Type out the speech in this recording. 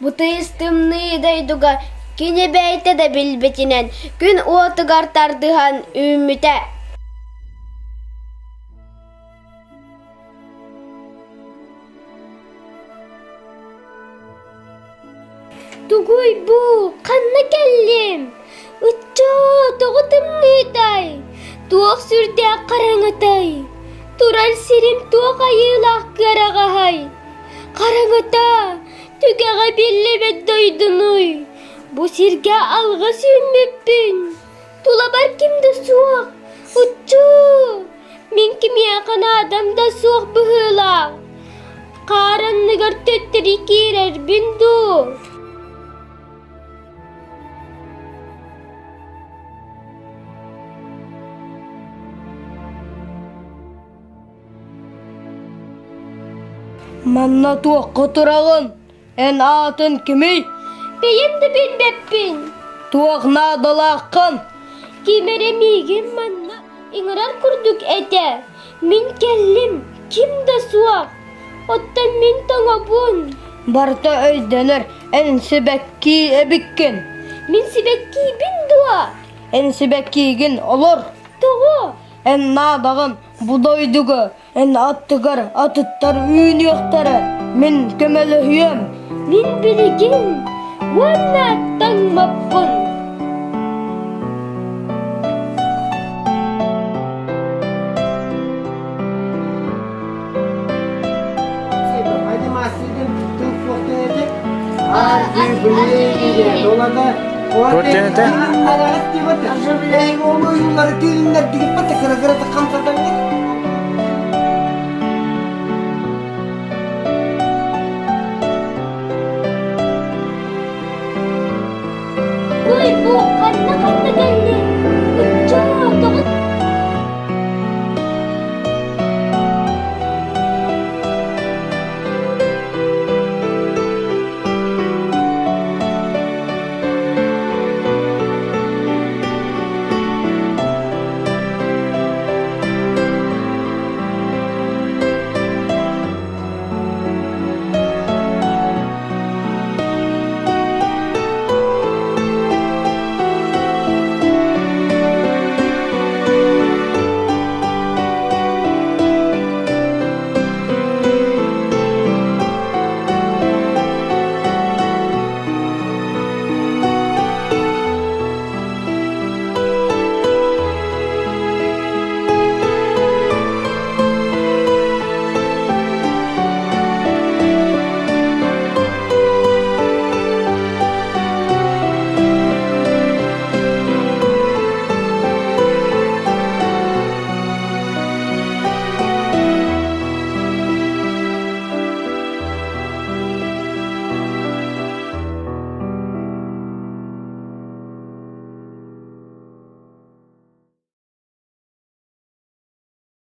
Бу тыйыс тымныы дойдуга кини бэйэтэ да билбитинэн күн уотугар тардыһан үүммүтэ. Тугуй бу, ханна кэллим? Ыччоо, тоҕо тымныытай? Туох сүрдээх хараҥатай? Турар сирим туох айыылаах кыараҕаһай? Хараҥата, түгэҕэ биллибэт дойдунуй? Бу сиргэ алҕас үүммүппүн. Тулабар ким да суох. Уччуу! Мин кимиэхэ наадам да суох быһыылаах. Хаар анныгар төттөрү киирэрбин дуу? Манна туохха тураҕын? Эн аатын кимий? Бэйэм да билбэппин. Туох наадалааххын? Ким эрэ миигин манна ыҥырар курдук этэ. Мин кэллим, ким да суох. Оттон мин тоҥобун. Барыта өйдөнөр, эн сибэкки эбиккин. Мин сибэккиибин дуо? Эн сибэккиигин олор. Тоҕо? Эн наадаҕын бу дойдуга Эн аттыгар атыттар үүнүөхтэрэ, мин көмөлөһүөм. Мин билигин уонна таҥмаппын.